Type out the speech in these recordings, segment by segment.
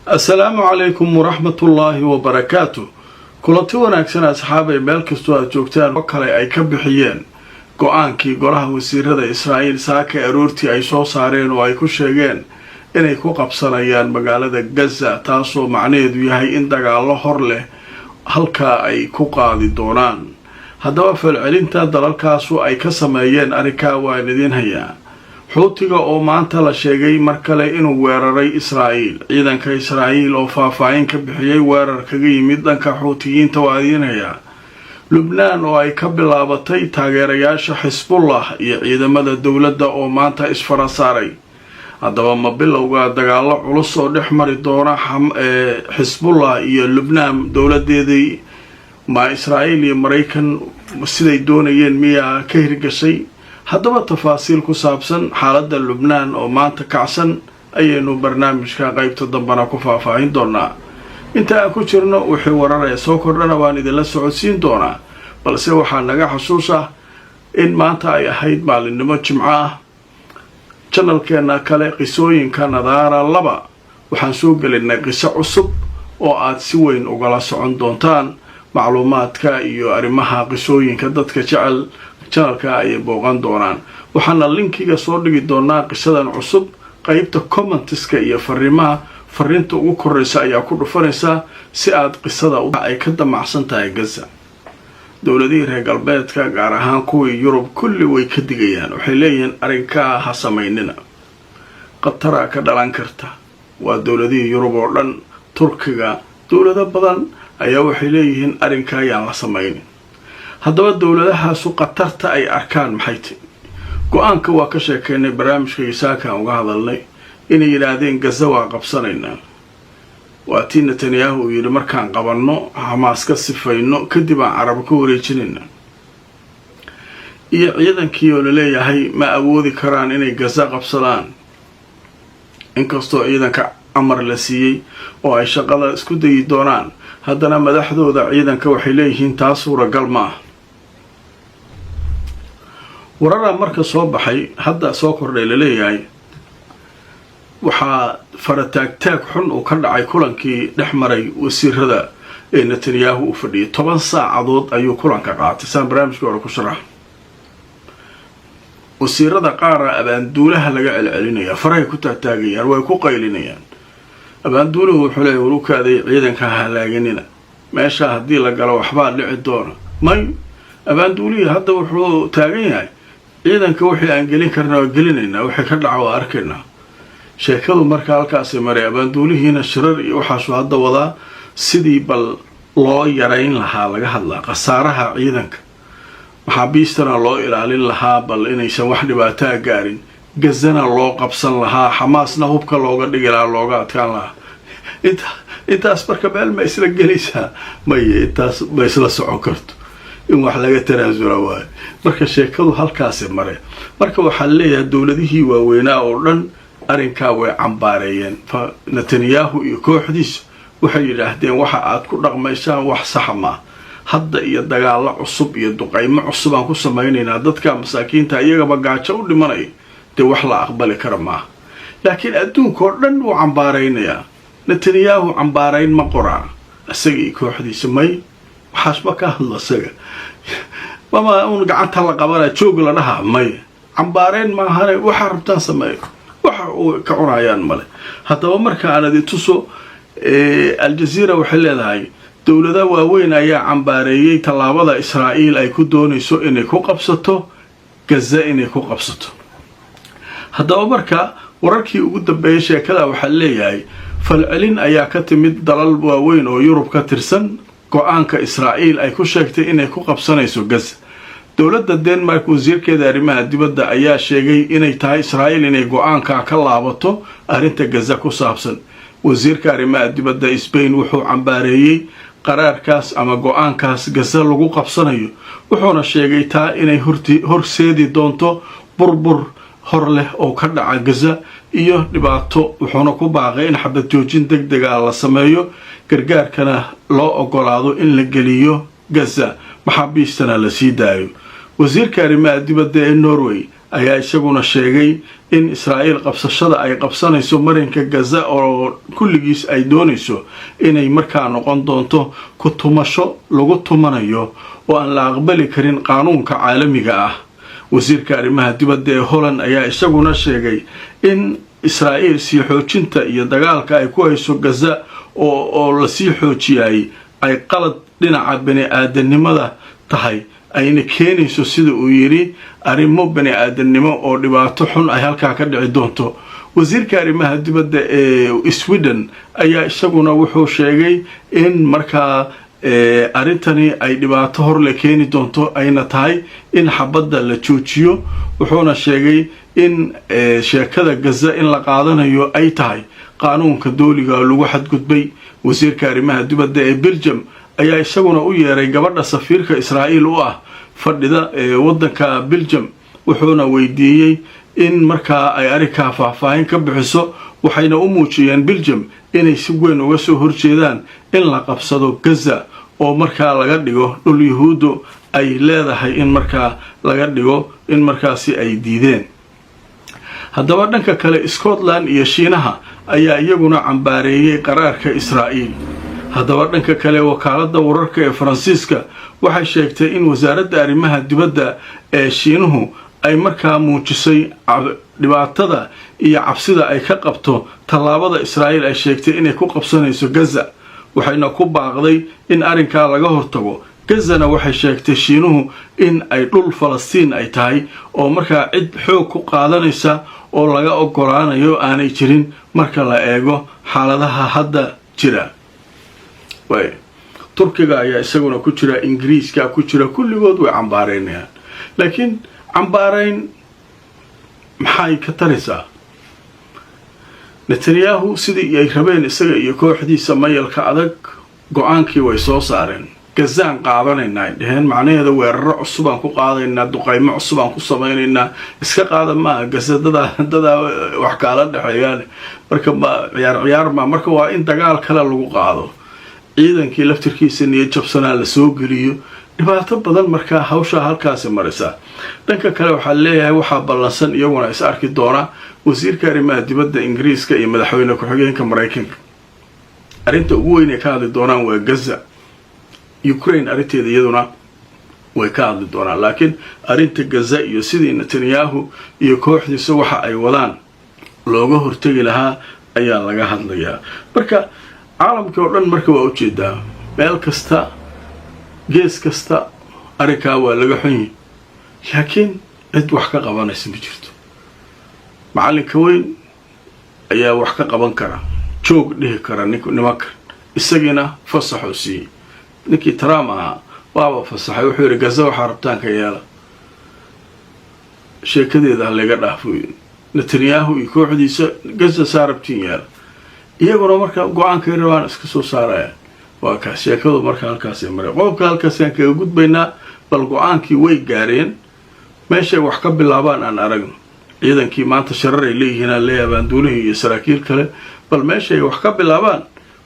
Assalaamu calaykum waraxmatullaahi wabarakaatu. Kulanti wanaagsan, asxaabay, meel kastoo aad joogtaan. Oo kale ay ka bixiyeen go-aankii golaha wasiirada Israa'iil saaka aroortii ay soo saareen oo ay ku sheegeen inay ku qabsanayaan magaalada Gaza, taasoo macnaheedu yahay in dagaallo hor leh halkaa ay ku qaadi doonaan. Haddaba, falcelinta dalalkaasu ay ka sameeyeen arrinkaa waan idiin hayaa. Xuutiga oo maanta la sheegay mar kale inuu weeraray Israa'iil, ciidanka Israa'iil oo faahfaahin ka bixiyey weerar kaga yimid dhanka Xuutiyiinta waa idiin hayaa. Lubnaan oo ay ka bilaabatay taageerayaasha Xisbullah iyo ciidamada dowladda oo maanta isfara saaray. Haddaba, ma bilowga dagaallo culus oo dhex mari doona Xisbullah iyo Lubnaan dowladeedii? Ma Israa'iil iyo Maraykan siday doonayeen miyaa ka hirgashay? Haddaba, tafaasiil ku saabsan xaaladda Lubnaan oo maanta kacsan ayaynu barnaamijka qeybta dambena ku faahfaahin doonaa. Inta aan ku jirno, wixii wararaya soo kordhana waan idinla socodsiin doonaa. Balse waxaa naga xasuus ah in maanta ay ahayd maalinnimo Jimco ah. Channelkeena kale, Qisooyinka Nadaara 2, waxaan soo gelinay qiso cusub oo aad si weyn ugala socon doontaan macluumaadka iyo arrimaha qisooyinka. Dadka jecel channelka ayay booqan doonaan. Waxaana linkiga soo dhigi doonaa qisadan cusub qeybta commentska iyo fariimaha. Fariinta ugu koraysa ayaa ku dhufanaysaa si aad qisada ay ka damacsan tahay Gaza. Dowladihii reer galbeedka, gaar ahaan kuwii Yurub, kulli way ka digayaan. Waxay leeyihiin, arrinkaa ha samaynina, khataraa ka dhalan karta. Waa dowladihii Yurub oo dhan, Turkiga, dowlado badan ayaa waxay leeyihiin, arrinkaa ayaan la samaynin. Haddaba, dowladahaasu khatarta ay arkaan maxay tahi? Go-aanka waa ka sheekaynay, barnaamijka isaakaan uga hadalnay inay yidhaahdeen Gaza waa qabsanaynaa. Waa tii Netanyahu uu yidhi, markaan qabanno, Xamaas ka sifayno kadib, aan Carab ka wareejinayna. Iyo ciidankii oo laleeyahay ma awoodi karaan inay Gaza qabsadaan, inkastoo ciidanka amar la siiyey oo ay shaqada isku dayi doonaan, haddana madaxdooda ciidanka waxay leeyihiin, taa suuragal ma ah. Wararaa marka soo baxay, hadda soo kordhay, laleeyahay waxaa farataagtaag xun uu ka dhacay kulankii dhex maray wasiirada ee Netanyahu uu fadhiyay. 10 saacadood ayuu kulanka qaatay, saan barnaamijkii hore ku sharax. Wasiirada qaara abaanduulaha laga celcelinaya, farahay ku taagtaagayaan, way ku qaylinayaan. Abaanduuluhu wuxuu leeyahy, warukaaday, ciidanka halaaganina, meesha haddii la galo waxbaa dhici doona. May, abaanduulihii hadda wuxuu taagan yahay, ciidanka wixii aan gelin karna waa gelinaynaa, wixii ka dhaca waa arkaynaa. Sheekadu marka halkaasi maray. Abaanduulihiina shirar iyo waxaasuu hadda wadaa sidii bal loo yarayn lahaa laga hadlaa khasaaraha ciidanka, maxaabiistana loo ilaalin lahaa, bal inaysan wax dhibaataa gaarin, Gazana loo qabsan lahaa, Xamaasna hubka looga dhigi lahaa, looga adkaan lahaa. Intaas marka meel ma isla gelaysaa? Maye, intaas ma isla socon karto, in wax laga tanaasula waayo. Marka sheekadu halkaasi mare. Marka waxaa leeyahay, dowladihii waaweynaa oo dhan arrinkaa way cambaareeyeen. Netanyahu iyo kooxdiisa waxay yidhaahdeen, waxa aad ku dhaqmaysaan wax saxa maa hadda, iyo dagaalo cusub iyo duqaymo cusub aan ku samaynaynaa dadka masaakiinta, iyagaba gaajo u dhimanaya, dee wax la aqbali kara maaha. Laakiin adduunka oo dhan wuu cambaaraynayaa. Netanyahu cambaarayn ma qoraa isaga iyo kooxdiisa? May, waxaas ma ka hadlo isaga. Mama un gacanta la qabanaya, joog la dhaha? May, cambaarayn maahane, waxaa rabtaan sameeyo, waxa uu ka cunayaan male. Haddaba, marka aan idin tuso, Aljaziira waxay leedahay, dowlada waaweyn ayaa cambaareeyey tallaabada Israa'iil ay ku doonayso inay ku qabsato Gaza, inay ku qabsato. Haddaba, marka wararkii ugu dambeeyay sheekada, waxaa leeyahay falcelin ayaa ka timid dalal waaweyn oo Yurub ka tirsan go-aanka Israa'iil ay ku sheegtay inay ku qabsanayso Gaza. Dowladda Denmark, wasiirkeeda arrimaha dibadda ayaa sheegay inay tahay Israa'iil inay go-aanka ka laabato arrinta Gaza ku saabsan. Wasiirka arrimaha dibadda Spain wuxuu cambaareeyey qaraarkaas ama go-aankaas Gaza lagu qabsanayo, wuxuuna sheegay taa inay horseedi doonto burbur hor leh oo ka dhaca Gaza iyo dhibaato. Wuxuuna ku baaqay in xabad joojin deg dega la sameeyo, gargaarkana loo ogolaado in la geliyo Gaza, maxaabiistana la sii daayo. Wasiirka arrimaha dibadda ee Norway Ayaa isaguna sheegay in Israa'iil qabsashada ay qabsanayso marinka Gaza oo kulligiis ay doonayso inay markaa noqon doonto ku tumasho lagu tumanayo oo aan la aqbali karin qaanuunka caalamiga ah. Wasiirka arrimaha dibadda ee Holland ayaa isaguna sheegay in Israa'iil sii xoojinta iyo dagaalka ay ku hayso Gaza oo lasii xoojiyay ay qalad dhinaca bani aadanimada tahay, ayna keenayso, sida uu yidhi, arrimo bani aadamnimo oo dhibaato xun ay halkaa ka dhici doonto. Wasiirka arrimaha dibadda ee Sweden ayaa isaguna wuxuu sheegay in markaa arrintani ay dhibaato horle keeni doonto, ayna tahay in xabadda la joojiyo. Wuxuuna sheegay in sheekada Gaza in la qaadanayo ay tahay qaanuunka dooliga lagu xadgudbay. Wasiirka arrimaha dibadda ee Belgium ayaa isaguna u yeeray gabadha safiirka Israa'iil u ah fadhida ee waddanka Belgium, wuxuuna weydiiyey in markaa ay arrinkaa faahfaahin ka bixiso. Waxayna u muujiyeen Belgium inay si weyn uga soo horjeedaan in la qabsado Gaza oo markaa laga dhigo dhul Yuhuuddu ay leedahay, in markaa laga dhigo in markaasi ay diideen. Haddaba dhanka kale, Scotland iyo Shiinaha ayaa iyaguna cambaareeyey qaraarka Israa'iil. Haddaba dhanka kale, wakaaladda wararka ee Faransiiska waxay sheegtay in wasaaradda arrimaha dibadda ee Shiinuhu ay markaa muujisay dhibaatada iyo cabsida ay ka qabto tallaabada Israa'iil ay sheegtay inay ku qabsanayso Gaza, waxayna ku baaqday in arrinkaa laga hortago. Gazana waxay sheegtay Shiinuhu in ay dhul Falastiin ay tahay oo markaa cid xoog ku qaadanaysa oo laga ogolaanayo aanay jirin marka la eego xaaladaha hadda jira. Turkiga ayaa isaguna ku jira, Ingiriiska ku jira, kulligood way cambaareynayaan. Laakiin cambaarayn maxay ka taraysaa? Netanyahu sidii ay rabeen isaga iyo kooxdiisa mayalka adag go-aankii way soo saareen. Gazaan qaadanaynaa ay dheheen, macnaheeda weeraro cusub aan ku qaadaynaa, duqaymo cusub aan ku samaynaynaa. Iska qaada maaha Gaza, dadaa wax kaala dhexeeyaan. Marka ma ciyaar ciyaar maa, marka waa in dagaal kale lagu qaado, ciidankii laftirkiisa niyad jabsanaa la soo geliyo, dhibaato badan. Markaa hawshaa halkaasi marisa. Dhanka kale, waxaa leeyahay waxaa ballansan iyaguna is arki doona wasiirka arrimaha dibadda Ingiriiska iyo madaxweyne ku-xigeenka Maraykanka. Arrinta ugu weyn ay ka hadli doonaan waa Gaza. Ukraine arrinteeda iyaduna way ka hadli doonaan, laakiin arrinta Gaza iyo sidii Netanyahu iyo kooxdiisa waxa ay wadaan looga hortegi lahaa ayaa laga hadlayaa. Marka caalamkii oo dhan marka waa ujeedaa, meel kasta, gees kasta, arrinkaa waa laga xun yihi, laakiin cid wax ka qabanaysa ma jirto. Macallinka weyn ayaa wax ka qaban kara, joog dhihi kara nimankan. Isagiina fasaxuu siiyey. Ninkii Trump ahaa waaba fasaxay, wuxuu yidhi: "Gaza waxaa rabtaanka yeela, sheekadeeda ha layga dhaafo." Netanyahu iyo kooxdiisa, "Gaza saa rabtiin yeela." Iyaguna marka go-aankay rabaan iska soo saarayaan. Waa kaas sheekadu. Marka halkaasay maray qodobka, halkaasaan kaga gudbaynaa. Bal go-aankii way gaareen, meeshay wax ka bilaabaan aan aragno. Ciidankii maanta sharar ay leeyihiin aan leeyahay, baanduulihii iyo saraakiil kale. Bal meeshay wax ka bilaabaan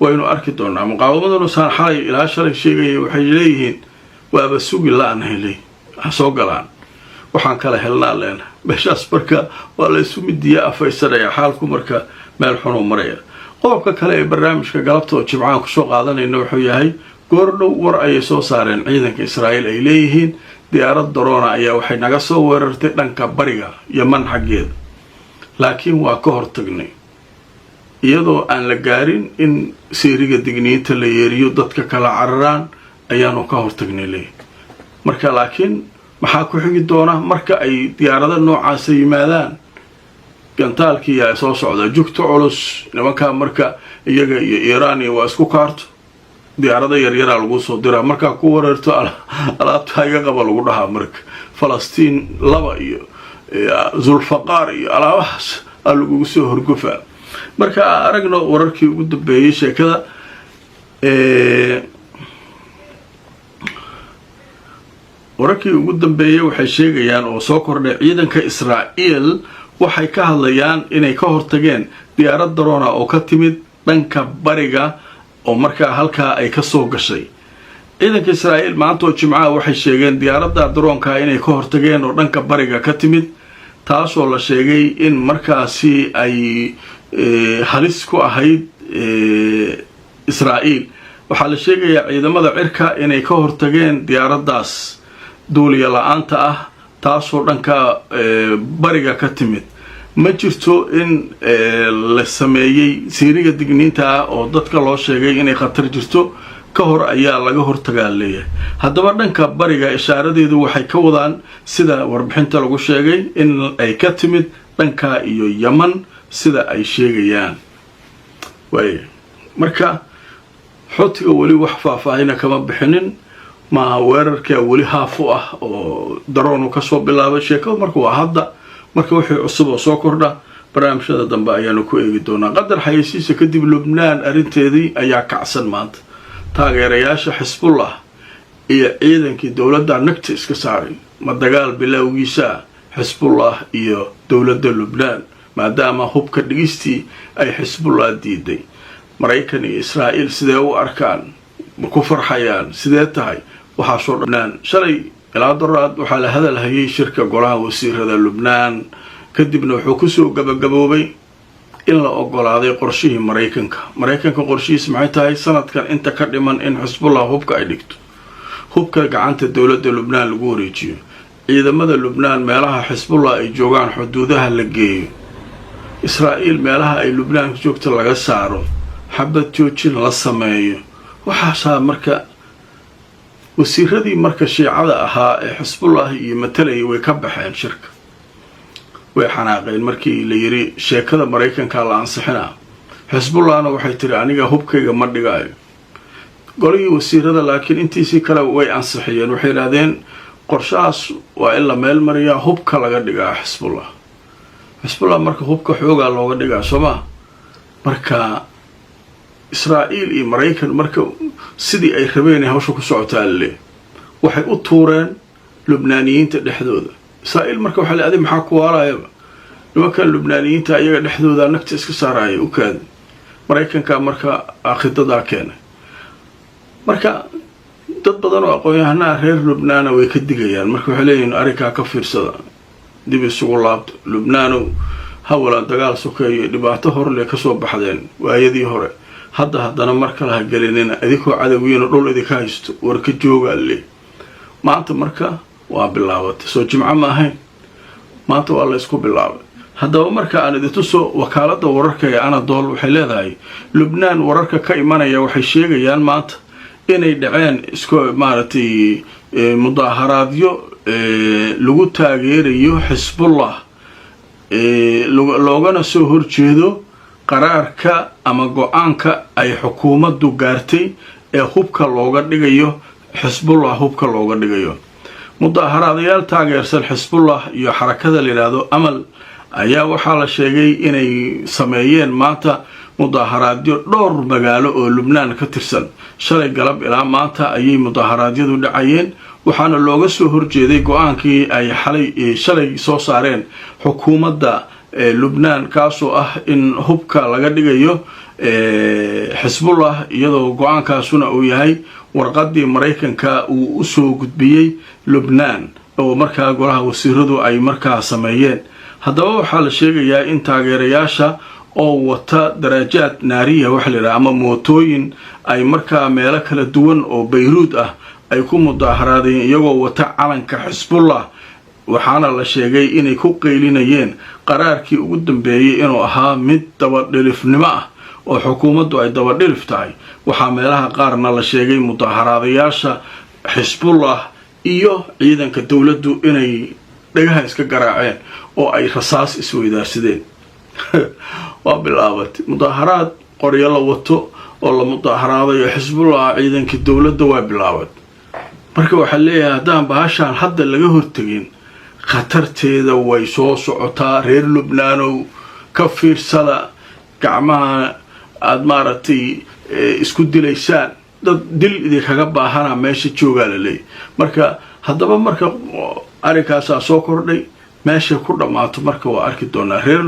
waynu arki doonaa. Muqaawamaduna saan xalay ilaa shalay sheegaya waxay leeyihiin waaba sugi la-nahay, leey ha soo galaan, waxaan kala helnaa leena meeshaas. Marka waa la isu midiya afaysanaya xaalku, marka meel xunuu maraya. Qodobka kale ee barnaamijka galabta oo Jimcaan kusoo qaadanayna wuxuu yahay: goordhow war ayay soo saareen ciidanka Israa'iil, ay leeyihiin diyaarad drone ayaa waxay naga soo weerartay dhanka bariga Yaman xaggeeda, laakiin waa ka hortagnay iyadoo aan la gaarin in seeriga digniinta la yeeriyo, dadka kala cararaan ayaanu ka hortagnay leeyihin. Marka laakiin maxaa ku xigi doona marka ay diyaarado noocaasa yimaadaan? Gantaalkii yaa soo socda, jugta culus nimankaa. Marka iyaga iyo Iiraan iyo waa isku kaarto, diyaarado yaryaraa lagu soo diraa, markaa ku wareerto, alaabta iga qaba lagu dhahaa. Marka Falastiin laba iyo Zulfaqaar iyo alaabahaas aa lagugu soo horgufaa. Marka aragno wararkii ugu dambeeyey sheekada. Wararkii ugu dambeeyey waxay sheegayaan oo soo kordhay, ciidanka Israa'iil waxay ka hadlayaan inay ka hortageen diyaarad drone oo ka timid dhanka bariga oo markaa halkaa ay ka soo gashay. Ciidanka Israa'iil maanta oo Jimcaha waxay sheegeen diyaaradda drone-ka inay ka hortageen oo dhanka bariga ka timid. Taasoo la sheegay in markaasi ay halis ku ahayd Israa'iil. Waxaa la sheegayaa ciidamada cirka inay ka hortageen diyaaraddaas duuliya la-aanta ah, taasoo dhanka bariga ka timid. Ma jirto in la sameeyey siiriga digniinta ah oo dadka loo sheegay inay khatar jirto ka hor ayaa laga hortagaa leeyahay. Haddaba dhanka bariga ishaaradeedu waxay ka wadaan, sida warbixinta lagu sheegay, in ay ka timid dhanka iyo Yeman, sida ay sheegayaan. Waay marka Xuutiga weli wax faahfaahina kama bixinin. Maaha weerarkaa weli haaf u ah oo daroonu kasoo bilaabay sheekadu. Marka waa hadda, marka wixii cusub oo soo kordha barnaamijyada dambe ayaanu ku eegi doonaa. Qadar xayeysiisa kadib, Lubnaan arrinteedii ayaa kacsan maanta. Taageerayaasha Xisbullah iyo ciidankii dowladda nagta iska saaray. Ma dagaal bilowgiisa Xisbullah iyo dowladda Lubnaan, maadaama hubka dhigistii ay Xisbullah diiday? Maraykan iyo Israa'iil sidee u arkaan? Ma ku farxayaan? Sidee tahay waxaasoo Lubnaan? Shalay ilaa doraad waxaa la hadalhayay shirka golaha wasiirada Lubnaan. Kadibna wuxuu kusoo gabagaboobay in la ogolaaday qorshihii Maraykanka. Maraykanka qorshihiis maxay tahay? Sanadkan inta ka dhiman in Xisbullah hubka ay dhigto, hubka gacanta dowladda Lubnaan lagu wareejiyo, ciidamada Lubnaan meelaha Xisbullah ay joogaan xuduudaha la geeyo, Israa'iil meelaha ay Lubnaan joogto laga saaro, xabad joojin la sameeyo. Waxaasaa marka wasiiradii marka Shiicada ahaa ee Xisbullah iyo matalayay way ka baxeen shirka, way xanaaqeen markii la yiri sheekada Maraykanka la ansixinaa. Xisbullahna waxay tiri, "Aniga hubkayga ma dhigaayo." Golihii wasiirada laakiin intiisii kale way ansixiyeen. Waxay yidhahdeen qorshahaas waa in la meel mariyaa, hubka laga dhigaa Xisbullah. Xisbullah marka hubka xoogaa looga dhigaa, soo maa? Marka Israa'iil iyo Maraykan marka sidii ay rabeen hawsha ku socotaa lale waxay u tuureen Lubnaaniyiinta dhexdooda. Israa'iil marka waxaa le, "Adi maxaa ku waalaayaba? Nimankan Lubnaaniyiinta iyaga dhexdooda nagta iska saaraya, u kaadi." Maraykanka marka akhidadaa keenay. Marka dad badan oo aqoon-yahanaha reer Lubnaana way ka digayaan. Marka waxay leeyihin, "Arrinkaa ka fiirsada, dib isugu laabto Lubnaanow." Hawalan dagaal sokeeyo, dhibaato horle kasoo baxdeen waayadii hore. Hadda haddana mar kale ha gelinina, idinkoo cadowgiina dhul idinka haysto. War ka joogaa le. Maanta marka waa bilaabatay. Soo Jimco ma ahayn? Maanta waa la isku bilaabay. Haddaba marka aan idintuso wakaaladda wararka ee Anadol, waxay leedahay Lubnaan wararka ka imanaya waxay sheegayaan maanta inay dhaceen isku maaragtay mudaaharaadyo lagu taageerayo Xisbullah, loogana soo horjeedo qaraarka ama go-aanka ay xukuumaddu gaartay ee hubka looga dhigayo Xisbullah, hubka looga dhigayo. Mudaaharaadayaal taageersan Xisbullah iyo xarakada la yidhaahdo Amal ayaa waxaa la sheegay inay sameeyeen maanta mudaaharaadyo dhowr magaalo oo Lubnaan ka tirsan. Shalay galab ilaa maanta ayay mudaharaadyadu dhacayeen, waxaana looga soo horjeeday go-aankii ay xalay shalay soo saareen xukuumadda Lubnaan, kaasoo ah in hubka laga dhigayo Xisbullah, iyadoo go-aankaasuna uu yahay warqadii Maraykanka uu usoo gudbiyey Lubnaan oo markaa golaha wasiiradu ay markaa sameeyeen. Haddaba waxaa la sheegayaa in taageerayaasha oo wata daraajaad naariya waxa la yidhaha ama mootooyin ay markaa meelo kala duwan oo Bayruud ah ay ku mudaaharaadeen, iyagoo wata calanka Xisbullah. Waxaana la sheegay inay ku qaylinayeen qaraarkii ugu dambeeyey inuu ahaa mid dabadhilifnimo ah oo xukuumaddu ay dabadhilif tahay. Waxaa meelaha qaarna la sheegay mudaaharaadayaasha Xisbullah iyo ciidanka dowladdu inay dhagaha iska garaaceen oo ay rasaas isweydaarsadeen. Waa bilaabatay mudaaharaad qoryo la wato oo la mudaaharaadayo Xisbullah, ciidankii dowladda. Waa bilaabatay. Marka waxaa leeyahay, haddaan bahashaan hadda laga hortegin, khatarteeda way soo socotaa. Reer Lubnaanow, ka fiirsada gacmaha aada maaragtay isku dilaysaan. Dad dil idinkaga baahana meesha joogaa la leeyahy. Marka haddaba marka arrinkaasaa soo kordhay, meeshay ku dhammaato marka waa arki doonaa reer.